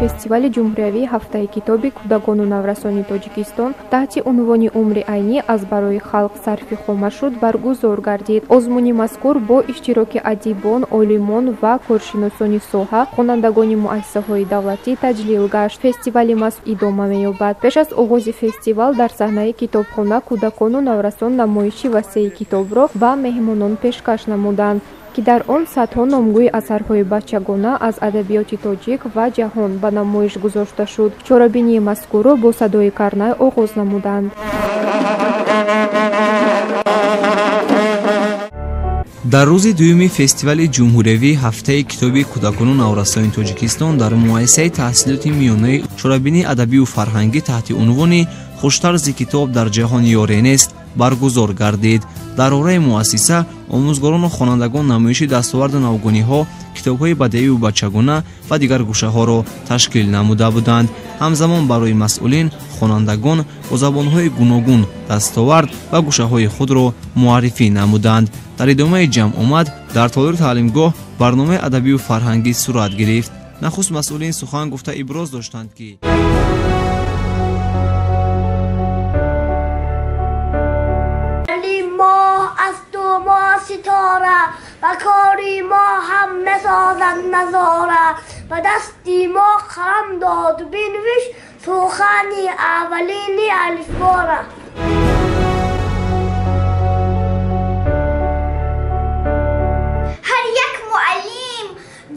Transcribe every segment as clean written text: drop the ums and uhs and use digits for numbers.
Фестивали ҷумҳуриявии ҳафтаи китоби кӯдакону наврасони Тоҷикистон таҳти унвони «Умри айнӣ аз барои халқ сарфи хома шуд» баргузор гардид. Озмуни мазкур бо иштироки адибон, олимон ва коршиносони соҳа, хонандагони муассисаҳои давлатӣ таҷлил гашт. Фестивали мазкур идома меёбад. Пеш аз оғози фестивал дар саҳнаи китобхона кӯдакону наврасон намоиши васеи китобро ба меҳмонон пешкаш намуданд, ки дар он садҳо номгӯи асарҳои бачагона аз адабиёти тоҷик ва ҷаҳон ба намоиш гузошта шуд. Чорабинии мазкурро бо садои карнай оғоз намуданд. Дар рӯзи дуюми фестивали ҷумҳуриявии ҳафтаи китоби кӯдакону наврасони Тоҷикистон дар муассисаи таҳсилоти миёнаи чорабинии адабию фарҳангӣ таҳти унвони «Хуштарзи китоб дар ҷаҳон ёре нест» баргузор гардид. Дар ораи муассиса омӯзгорону хонандагон намоиши дастоварду навгониҳо, китобҳои бадеию бачагона ва дигар гӯшаҳоро ташкил намуда буданд. Ҳамзамон барои масъулин хонандагон бо забонҳои гуногун дастовард ва гӯшаҳои худро муаррифӣ намуданд. Дар идомаи ҷамъомад дар толори таълимгоҳ барномаи адабию фарҳангӣ сурат гирифт. Нахуст масъулин сухан гуфта иброз доштанд, ки ситора ба кори мо ҳам месозад назора, ба дасти мо қалам доду бинавиш сухани аввалини алифбора. Ҳар як муаллим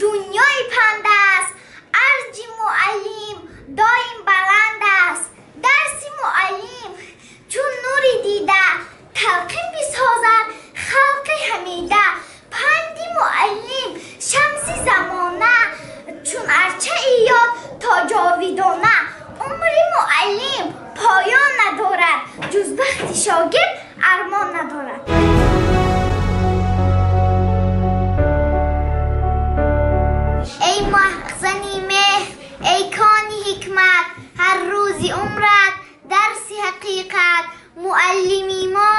дунёи панд аст, арҷи муаллим доим баланд аст. Дарси муаллим чун нури дида талқин бисозад халқи ҳамида. Панди муаллим шамси замона, чун арчаи ёд то ҷовидона. Умри муаллим поён надорад, ҷуз бахти шогирд армон надорад. Эй махзани меҳр, эй кони ҳикмат, ҳар рӯзи умрат дарси ҳақиқат. Муаллими мо,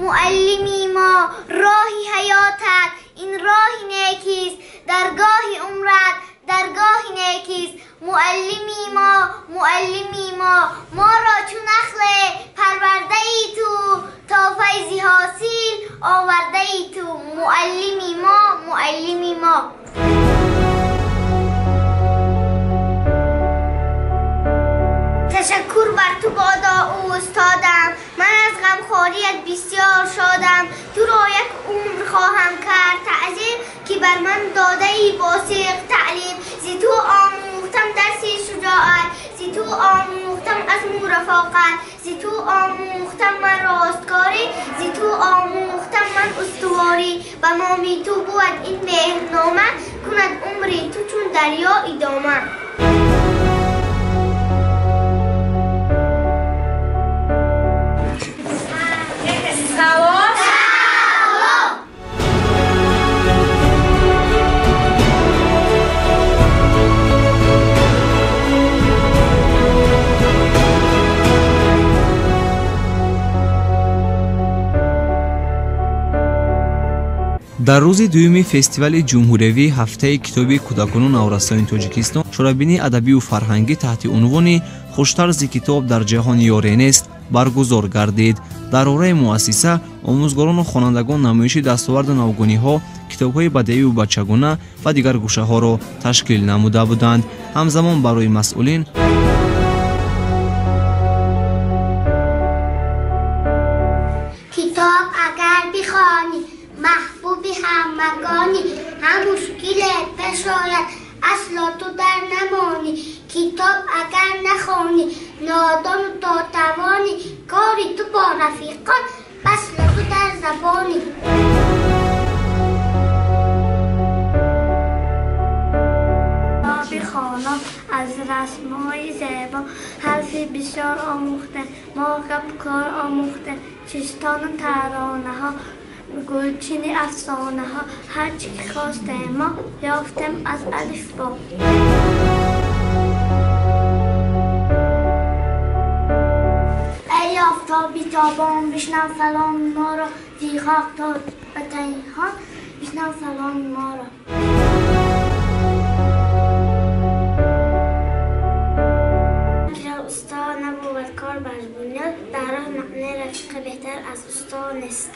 муаллими мо, роҳи ҳаётат ин роҳи некист, даргоҳи умрат даргоҳи некист. Муаллими мо, муаллими мо, моро чун нахле парвардаи ту, то файзи ҳосил овардаи ту. Муаллими мо, муаллими мо. Ташаккур бар ту бодо устодам, ман аз ғамхорият бисёр шодам. Туро як умр хоҳам кард таъзим, ки бар ман додаи босиқ таълим. Зи ту омӯхтам дарси шуҷоат, зи ту омӯхтам азму рафоқат, зи ту омӯхтам ман росткорӣ, зи ту омӯхтам ман устуворӣ. Ба номи ту бувад ин меҳрнома, кунад умри ту чун дарё идома. Дар рӯзи дуюми фестивали ҷумҳуриявии ҳафтаи китоби кӯдакону наврасони Тоҷикистон чорабинии адабию фарҳангӣ таҳти унвони «Хуштарзи китоб дар ҷаҳон ёре нест» баргузор гардид. Дар ораи муассиса омӯзгорону хонандагон намоиши дастоварду навгониҳо, китобҳои бадеию бачагона ва дигар гӯшаҳоро ташкил намуда буданд. Ҳамзамон барои масъулин китоб агар бихонӣ маҳбуби ҳамагонӣ, ҳам мушкиле пеш ояд асло ту дар намонӣ. Китоб агар нахонӣ нодону то тавонӣ, кори ту бо рафиқон басло ту дар забонӣ. Бихонам аз расмҳои зебо, ҳарфи бисёр омӯхте, мо гапкор омӯхте, чистону таронаҳо, гулчини афсонаҳо, ҳарчи ки хостем мо ёфтем аз алифбо. Эй офтоби тобон, бишнав салом моро, зи хок то ба тайҳон бишнав салом моро. бунёд, дар роҳ маънии рафиқи беҳтар аз усто нест.